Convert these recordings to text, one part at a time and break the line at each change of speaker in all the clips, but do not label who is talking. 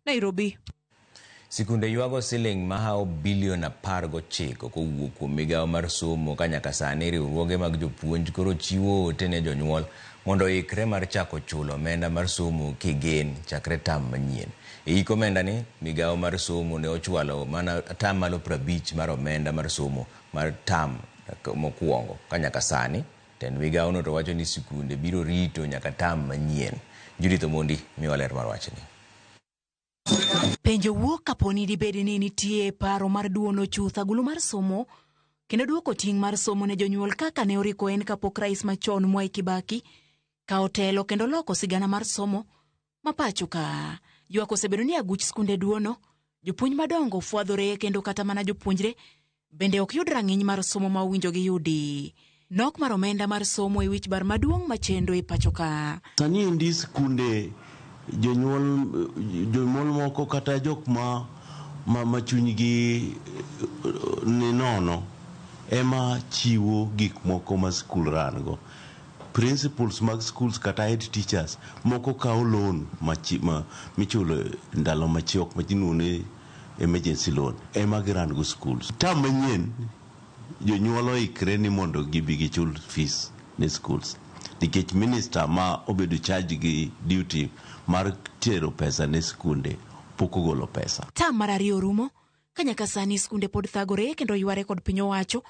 Nairobi.
Sikunde ywago siling mahawo bilion 19 kowuok kuom migawo mar somo ka nyaka sani riwruoge mag jopuonj koro chiwo ote ne jonyuol mondo oikre mar chako chulo omenda mar somo kigen chakre tam manyien. E hik omenda ni, migawo mar somo ne ochwalo mana atamalo 50 mar omenda mar somo mar tam mokwongo ka nyaka sani tend migawo no to wacho ni sikunde biro rito nyaka tam manyien. Judith Omondi miwa ler mar wachni.
Penjo wuok kaponi dibed ni nitie paro mar duono chuth agulu mar somo kendo duoko ting' mar somo ne jonyuol kaka ne oriko en kapok rais machon Mwai Kibaki kawo telo kendo loko sigana mar somo ma pacho ka. Ywak osebedo ni aguch skunde duono, jopuonj madongo fwadhore kendo kata mana jopuonjre bende ok yud rang'iny mar somo ma owinjo giyudi. Nok mar omenda mar somo e wich bar maduong' machendo e pacho ka.
Sani endi skunde jonyuol jonyuol moko kata jok ma chunygi ni nono ema chiwo gik moko ma skul ran go. Principals mag schools kata head teachers moko kawo loan ma michulo ndalo machuok ma iluongo ni emergency loan ema giran go schools. Term manyien jonyuol oikre ni mondo gibi gichul fees ne schools nikech minister ma obedo charge gi duty mar tero pesa ne skunde pok ogolo pesa.
Tam mar ariyo rumo ka nyaka sani skunde pod thagore kendo yware kod piny owacho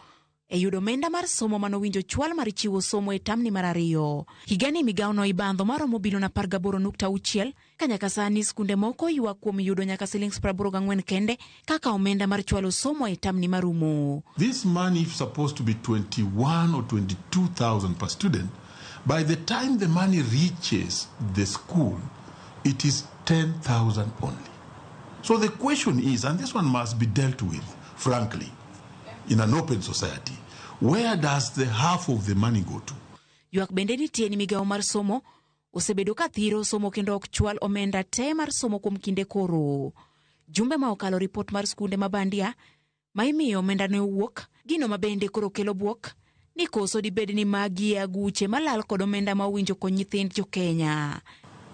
e yudo omenda mar somo manowinjo chwal mar chiwo somo e tamni mar ariyo. Higani migawono ibandho maromo bilion 18.6 ka nyaka sani skunde moko ywak kuom yudo nyaka silings 84 kende kaka omenda mar chwalo somo e tamni marumo.
This money is supposed to be 21 or 22,000 per student. By the time the money reaches the school, it is 10,000 only. So the question is, and this one must be dealt with, frankly, in an open society, where does the half of the money go to?
Ywak bende nitie ni migawo mar somo osebedo ka thiro somo kendo ok chwal omenda te mar somo kuom kinde koro. Jumbe ma okalo ripot mar skunde ma bandia ma imiyo omenda ne owuok, gino ma bende koro kelo bwok ni koso dibed ni magi e aguche malal kod omenda ma owinjo kony nyithind jo-Kenya.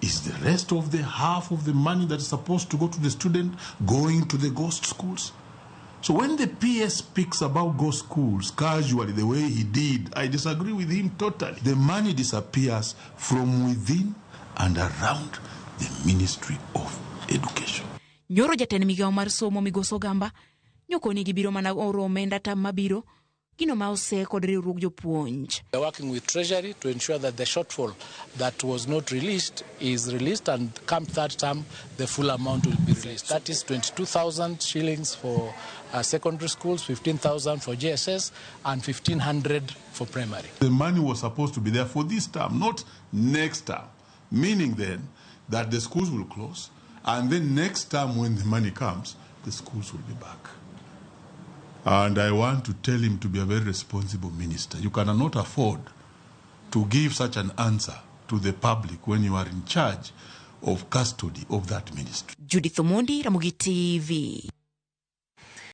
Is the rest of the half of the money that is supposed to go to the student going to the ghost schools? So when the PS speaks about ghost schools casually the way he did, I disagree with him totally. The money disappears from within and around the Ministry of Education.
Nyoro jatend migawo mar somo Migosi Ogamba nyokoni gibiro mana oro omenda tam mabiro gino ma ose kod riwruog jopuonj.
We are working with Treasury to ensure that the shortfall that was not released is released, and come third term, the full amount will be released. That is 22,000 shillings for secondary schools, 15,000 for JSS, and 1,500 for primary.
The money was supposed to be there for this term, not next term. Meaning then that the schools will close, and then next term when the money comes, the schools will be back. And I want to tell him to be a very responsible minister. You cannot afford to give such an answer to the public when you are in charge of custody of that ministry.
Judith Omondi, Ramogi TV.